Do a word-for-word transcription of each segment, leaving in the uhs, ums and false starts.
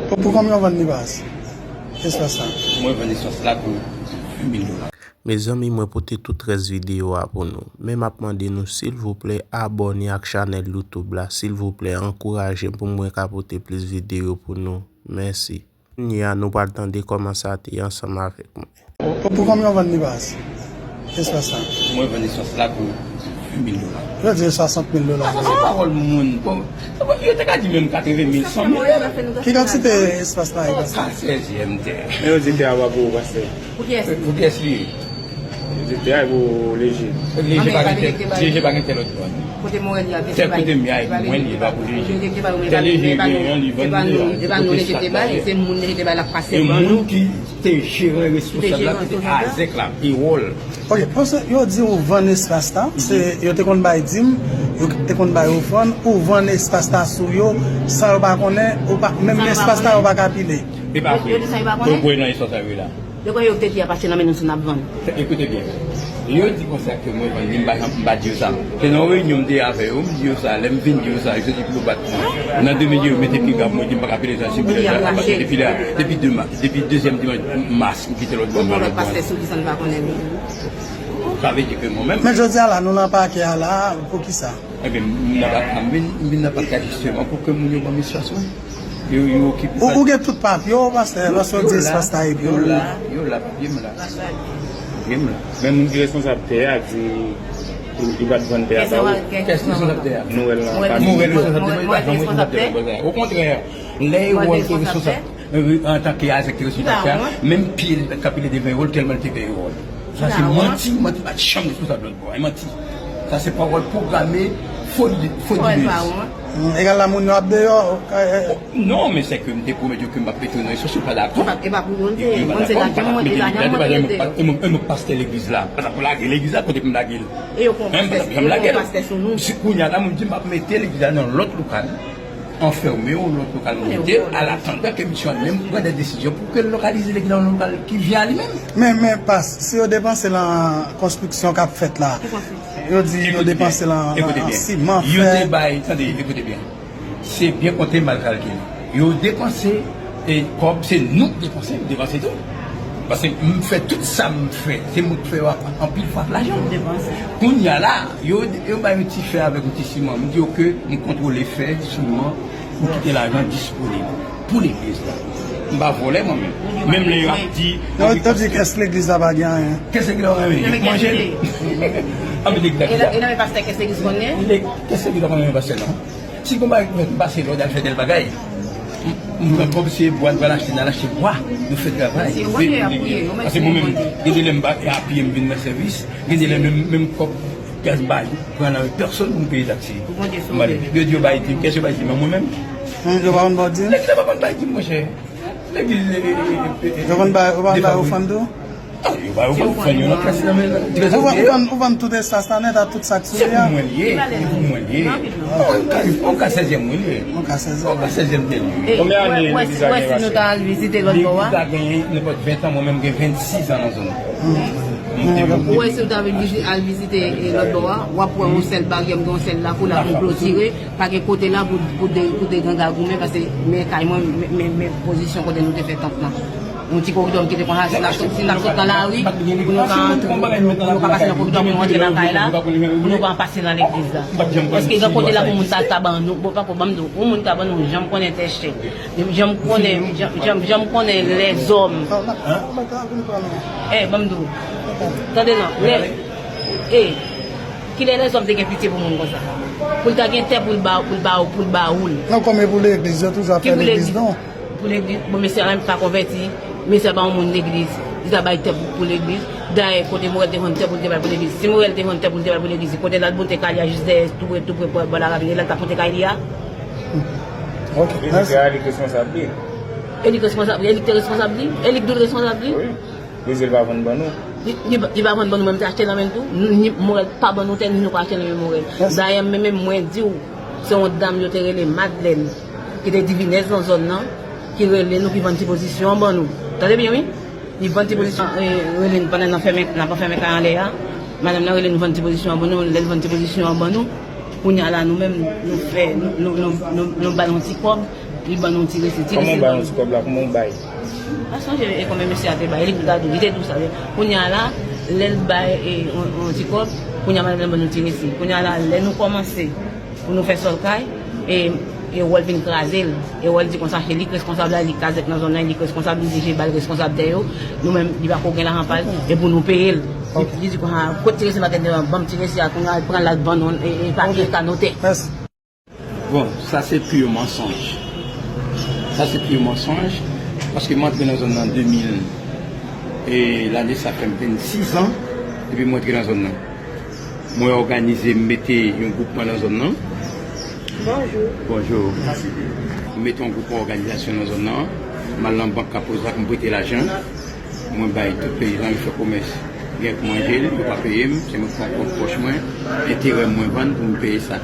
Pou konbyen w vann li baz? Espas la. Mwen vann espas la pou ven mil dola. Mezanmi, mwen pote tout rès videyo a pou nou. Men m ap mande nou silvouplè abòne ak chanèl YouTube la, silvouplè ankouraje m pou mwen ka pote plis videyo pou nou. Mèsi. Kounye a nou pral tande kòman sa te ye ansanm avèk mwen. Pou konbyen w vann li baz? Espas la. Mwen vann espas la pou ven mil dola. Yo di yo swasant mil dola. Sa se pawòl moun. Bon, yo te ka di menm katreven mil, san mil. Ki kantite espas la e pastè? Ka sèzyèm tè. Men yo di tè a pa pou ou pastè. Pou kiyès li? Pou kiyès li ye? Yo di tè a e pou Leje. Leje pa gen tè, Leje pa gen tè lòt bò. Kote Morèl ye a, tè kote m ye a e pou mwen li ye, e pa pou Leje. Tè Leje genyen an, li vann li a. E pa nou Leje te bay, se moun Leje te bay l ap pase ban nou. Te jeran responsab la, ki te azèk la, ewòl. Ok, paske yo di ou vann espas la, se yo te konn bay dim, yo te konn bay ofrann, ou vann espas la sou yo, san yo pa konnen, ou pa, menm espas la yo pa ka pile. E pa vre. Yo kwè nan espas la yo ye la. Yo kwè yo te di a pase nan men nou si n ap vann. Ekoute byen. Yo di konsa ke mwen vann li, m pa janm, m pa di yo sa. Se nan yon reyinyon m te ye avè yo, m di yo sa, lè m vin di yo sa, yo soti pou yo bat mwen. Nan de medya yo mete piga pou mwen, di m pa ka pile sa, si m pile sa, a pati depi la, depi de ma, depi dezyèm dimanch mas, m kite lòt bò, m al lòt bò. Pastè sou ki sa n pa konnen li. Sa vle di ke mwen menm. Men jodi a la, nou nan pakè a la, poukisa? Ebyen, m nan pakè a, m vin, m vin nan pakè a jisteman pou ke moun yo ban m espas mwen. Yo, yo okipe. Ou, ou gen tout papye w, pastè, paske w di espas la e pou ou. Yo la, yo la, papye m la. Papye m la. Men moun ki responsab tè a di li pa t vann tè a ba ou. Kiyès ki responsab tè a? Noël la. Noël responsab tè a, li pa janm responsab tè a. Okontrè, lè Ewòl te responsab, antanke azèk te responsab tè a, menm pye l pa t ka pile devan Ewòl tèlman l te pè Ewòl. Sa se manti, manti pa t janm responsab lòt bò. E manti. Sa se pawòl pwograme, fo, fo diliz. Egal la moun yo ap deyò. Non, men se ke m te pwomèt yo ke m p ap mete yo nan restriksyon, yo pa dakò. E pa pou yo l te ye. Mwen se lajan mwen, e lajan mwen te mete yo. E mwen, e mwen pastè legliz la. Pa t ap lage legliz la kote pou m lage l. E yo pran pastè sou nou. Si kounye a la, moun di m ap mete legliz la nan lòt lokal. Anfème yo, lòt lokal monte, alatandan ke misyon an menm pran de desizyon pou ke l lokalize legliz nan yon lokal ki vye a li menm. Men, men, pas, si yo depanse l an konstriksyon k ap fèt la, yo di yo depanse l an siman, fè. Yo te bay, tande, ekoute byen. Se byen konte, mal kalkile. Yo depanse e kòb, se nou k depanse, m depanse tou. Paske m fè tout sa m fè, se mwen k fè yo ak anpil fwa ak lajan m. Kounye a la, yo, yo bay yon ti fè avèk yon ti siman. M di yo ke m kontwole fè, siman, pou kite lajan disponib pou legliz la. M pa vòlè mwen menm. Menm lè yo ap di. Yo di kès legliz la pa gen anyen. Kès legliz la pa gen anyen. Manje. Anpil legliz la ki sa. E nan men pastè kès legliz konnen? Kès legliz la pa gen anyen pastè non. Si gon bagay pou fèt, m pase lòd al fè tèl bagay. M pran kòb se bwa, n pral achte, n al achte bwa, nou fè travay. Paske mwen menm, gen de lè m pa apye m vin nan sèvis, gen de lè menm, menm kòb gaz m pa pran nan men pèsonn pou m peye taksi. M ale, yo di yo bay dim, kès yo bay dim an mwen menm? Yo pa konn ba w dim? Legliz la pa konn bay dim, monchè. Legliz, e, e, e, e, yo konn bay, yo konn bay ofrann tou? Yo ba yo ofrann yo nan kès nan men. Ou vann, ou vann tout espas la nèt ak tout sa k sou li a? Se pou mwen l ye, se pou mwen l ye. On ka, on ka sèzyèm mwen l ye. On ka sèzyèm. On ka sèzyèm tè l ye. Konbyen ane legliz la genyen pastè? Legliz la genyen nenpòt ven tan, mwen menm m gen vennsis an nan zòn nan. Ou wè si w ta vin vizite, al vizite lòt bò a, w ap wè yon sèl baryè, m gen yon sèl lakou la pou klotire. Pa gen kote la pou, pou de, pou de ganga goumen, paske men kay mwen, men, men, men pozisyon kote nou te fè tant lan. Yon ti koridò m kite konsa, si n ap sot, si n ap sot nan lari, pou nou ka antre, pou nou ka pase nan koridò, pou nou antre nan kay la, pou nou pa pase nan legliz la. Èske gen kote la pou moun ta, ta ban nou, bon, pako, ban m di w, yon moun ka ban nou, janm konnen tè chè, janm konnen, janm, janm, janm konnen lèzòm. Eh, ban m di w, tande non, lè, eh, Kilè lèzòm te gen pitye pou moun konsa? Pou l ta gen tè pou l ba, pou l ba, pou l ba ou l. Non, kòm e pou legliz, yo toujou ap fè legliz non. Pou legliz, bon, mesye a menm pa konvèti, mesye a pa yon moun legliz, li ta bay tè pou, pou legliz. Dayè, kote Morèl te vann tè pou l te bay pou legliz. Si Morèl te vann tè pou l te bay pou legliz, kote l al monte kay li a jis dèyè, tou pre, tou pre bò, bò laravyen, e la l t ap monte kay li a? Ok, mèsi. Li di ke a li k responsab li. E li k responsab, e li k te responsab li? E li k dwe responsab li? Wi. Li di l pa vann ban nou. Li, li, li pa vann ban nou, men m te achte l nan men l tou. Ni Morèl pa ban nou tè, ni nou pa achte l nan men Morèl. Dayè, men, men mwen di w, se yon dam yo te rele Madlèn, ki te divinès nan zòn nan, ki rele nou, ki vann ti pozisyon an ban nou. Tande byen, wi. Li vann ti pozisyon, eh, rele n pandan n ap fèmen, n ap fèmen kay anlè a. Madanm nan rele n vann ti pozisyon an ban nou. Lè l vann ti pozisyon an ban nou, kounye a la, nou menm, nou fè, nou, nou, nou, nou, nou ba l yon ti kòb. Li ban nou ti resi, ti resi. Kòman w bay yon ti kòb la, kòman w bay? Pa sonje e konbyen mesye a te bay, li gade, li te di w sa. Kounye a la, lè l bay e, yon, yon ti kòb, kounye a madanm nan ban nou ti resi. Kounye a la, lè nou kòmanse pou nou fè sòl kay, e, e wè l vin kraze l. E wè l di konsa, se li k reskonsab la, li k kazèk nan zòn nan, li k reskonsab, li di Jebal reskonsab dèyè yo. Nou menm, li pa ko gen lajan pa l, e pou nou peye l. Li, li di konsa, kot ti resi maten devan, ban m ti resi a, kounye a, pran l al ban nou, e, e pa, e ka notè. Mèsi. Bon, sa se pure mensonge. Sa se pure mensonge, paske mwen antre nan zòn nan de mil, e lane sa fè m vennsis an, epi mwen antre nan zòn nan. Mwen òganize, m mete yon gwoupman nan zòn nan. Bonjou. Bonjou. M mete yon gwoupman òganizasyon nan zòn nan. M al nan bank Kapoza pou m prete lajan. Mwen bay tout peyizan yo fè komès. Gen pou manje l, yo pa peye m, se mwen k pran kont pòch mwen, enterè m mwen vann pou m peye sa.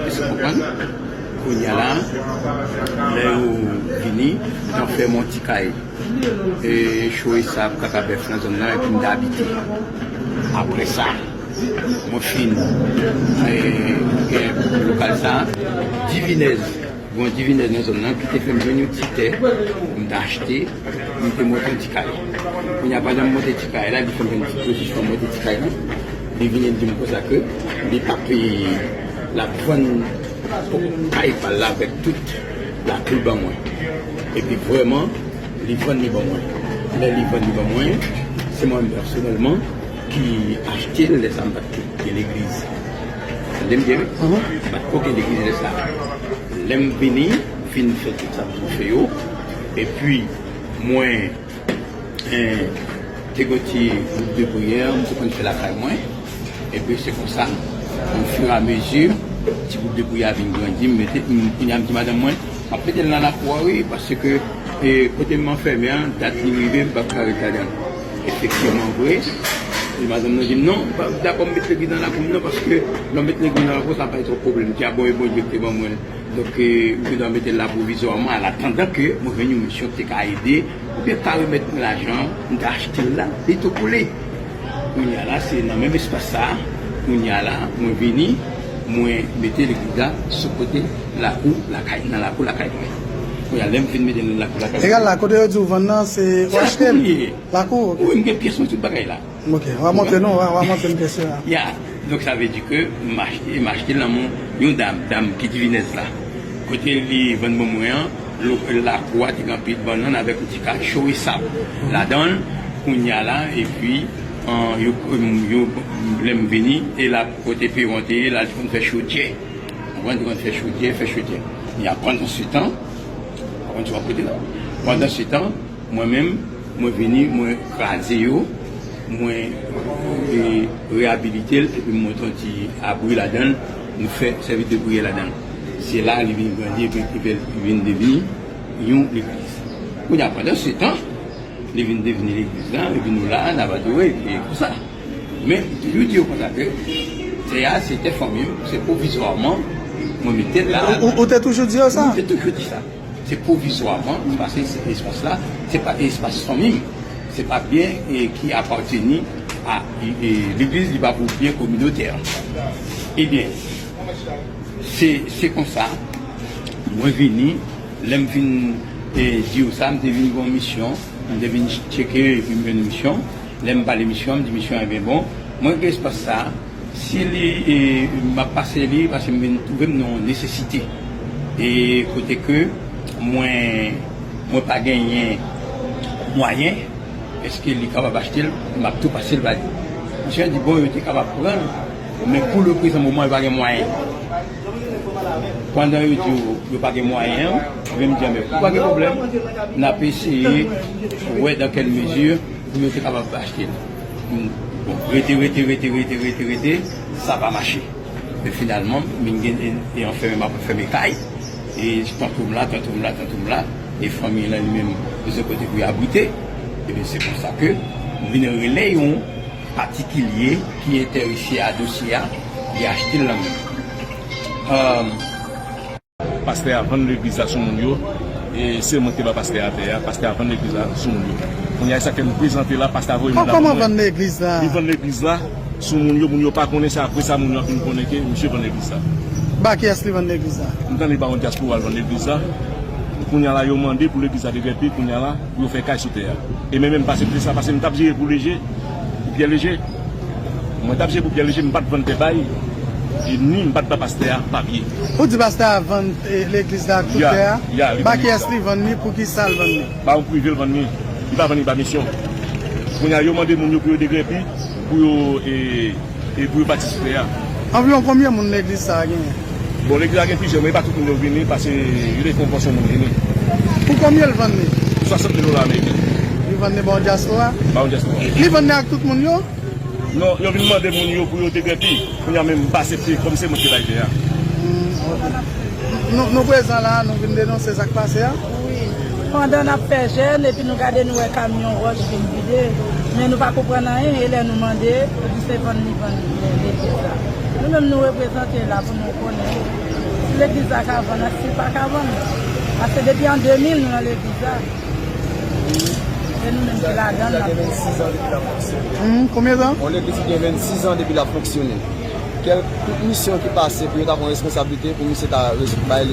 Èske w konprann? Kounye a la, lè yo vini, m fè m yon ti kay. E cho e sab, kaka bèf nan zòn nan, epi m te abite. Apre sa, mwen fin, e, gen lokal sa, Divinèz. Gon divinèz nan zòn nan ki te fè m jwenn yon ti tè, m te achte, m te monte yon ti kay. Kounye a, pandan m monte ti kay la, li fè m jwenn ti pozisyon monte ti kay la. Li vini di m konsa ke li p ap, l ap vann kay pa l la avèk tout lakou l ban mwen. Epi vrèman, li vann li ban mwen. Lè li vann li ban mwen, se mwen menm pèsonèlman ki achte l, lè sa m pa t gen legliz. Tande m byen, wi. M pa t ko gen legliz lè sa. Lè m vini, fin fè tout sa m pou fè yo. Epi, mwen, eh, te gen ti gwoup de priyè, m te konn fè lakay mwen. Epi, se konsa, au fur et à mesure, ti gwoup de priyè a vin grandi, m mete, m, kounye a, m di madanm mwen, m ap mete l nan lakou a, wi, paske, eh, kote m anfèmen an, dat li rive, m p ap ka ret ladan l. Efektivman vre, e madanm nan di m, "Non, m pa dakò m met legliz nan lakou m nan, paske lè w met legliz nan lakou, sa bay twòp pwoblèm." M di, "A bon, e Bondye ki te ban mwen l." Donk, e, m te dwe mete l la pwovizwaman, an atandan ke mwen jwenn yon misyon ki te ka ede, oubyen ka remèt mwen lajan an, m te achte l la, li tou koule. Kounye a la, se nan menm espas sa a, kounye a la, mwen vini, mwen mete legliz la sou kote lakou lakay, nan lakou lakay mwen. Kounye a, lè m fin mete l nan lakou lakay mwen. Egal la, kote yo di w vann nan, se ou achte l? Lakou, ok. Wi, m gen pyès mwen, tout bagay la. Ok, w a montre nou, w a, w a montre m pyès yo la. Ya, donk sa vle di ke m achte, m achte l nan men yon dam, dam ki divinèz la. Kote li vann ban mwen an, lo-, lakou a te gen anpil bannann avèk yon ti kay cho e sab ladan l. Kounye a la, epi, an, yo, yo, lè m vini, e la kote peron te ye, la, li konn fè chodyè. Ou konprann, li konn fè chodyè, fè chodyè. Men pandansetan, ou konprann, ti w ap kote la. Pandansetan, mwen menm, mwen vini, mwen kraze yo, mwen, e, reyabilite l, epi m monte yon ti abri ladan l, nou fè sèvis de priyè ladan l. Se la li vin grandi, epi li vin, li vin devni yon legliz. Kounye a, pandansetan, li vin devni legliz la, epi nou la, n ap adore, epi konsa. Men, m toujou di yo konsa ke tè a, se tè fanmi m, se pwovizwaman, mwen mete l la. Ou, ou, ou te toujou di yo sa? Mwen te toujou di sa. Se pwovizwaman, paske se espas la, se pa espas fanmi m. Se pa byen, e, ki apateni a, e, e, legliz, li pa pou byen kominotè. Ebyen, se, se konsa, mwen vini, lè m vin, e, di yo sa, m te vin gen yon misyon, m te vin tcheke, epi m jwenn misyon. Lè m pale misyon an, m di misyon an, ebyen bon, mwen gen espas sa, si li, e, m ap pase li, paske m vin twouve m nan yon nesesite. E kote ke mwen, mwen pa genyen mwayen, èske li kapab achte l, m ap tou pase l ba li. Misye a di, bon, yo te kapab pran l, men pou le prezan moman, yo pa gen mwayen. Pandan yo di w, yo pa gen mwayen an, ebyen m di, men pa gen pwoblèm, n ap eseye wè dans quelle mesure pou yo te kapab achte l. Bon, rete, rete, rete, sa pa mache. Men finalman, m vin gen, e, e anfèmen, m ap fèmen kay. E tantou m la, tantou m la, tantou m la. E fanmi lan li menm bezwen kote pou y abrite. Ebyen, se konsa ke m vin rele yon patikilye ki enterese a dosye a, li achte l nan men m. Pastè a vann legliz la sou moun yo, e se mwen ki te ba pastè a tè a, pastè a vann legliz la sou moun yo. Kounye a, e sa k fè m prezante la, pastè a voye moun la pou mwen. Kòman vann legliz la? Li vann legliz la sou moun yo, moun yo pa konnen sa, apre sa moun yo ap vin konnen ke misye vann legliz la. Ba kiyès li vann legliz la? M tande ba yon dyaspora l vann legliz la. Kounye a la, yo mande pou legliz la degrepi, kounye a la, pou yo fè kay sou tè a. E mwen menm, m pa aksepte sa, paske m t ap jere pou Leje, pou Pyè Leje. Mwen t ap jere pou Pyè Leje, m pa t vann tè bay, e ni m pa t ba pastè a papye. Ou di pastè a vann, eh, legliz la ak tout tè a? Ya, li vann legliz la. Ba kiyès li vann li? Pou ki sa l vann li? Ba yon prive l vann li. Li pa vann li ba misyon. Kounye a, yo mande moun yo pou yo degrepi, pou yo, eh, e pou yo bati sou tè a. Anviwon konbyen moun legliz sa a genyen? Bon, legliz la gen plizyè, men e pa tout moun yo vini, paske yo te fè yon pòsyon moun vini. Pou konbyen l vann li? Swasant mil dola ameriken. Li vann li ba yon dyaspora? Ba yon dyaspora. Li vann li ak tout moun yo? Non, yo vin mande moun yo pou yo degrepi. Kounye a menm m pa aksepte, kòm se mwen ki bay tè a. Hmm, ok. Nou, nou prezan la, nou vin denonse sa k pase a? Wi. Pandan n ap fè jèn, epi nou gade, nou wè kamyon wòch vin vide. Men nou pa konprann anyen, e lè nou mande, yo di se vann li vann legliz la. Nou menm, nou reprezante la pou nou konnen si legliz la ka vann, si l pa ka vann. Paske depi an de mil, nou nan legliz la. E nou menm ki ladan l, n ap... Gen vennsis an depi l ap fonksyone. Hmm, konbyen tan? Yon legliz ki gen vennsis an depi l ap fonksyone. Kèlke misyon ki pase pou yo ta pran responsablite pou misye ta rezoud bay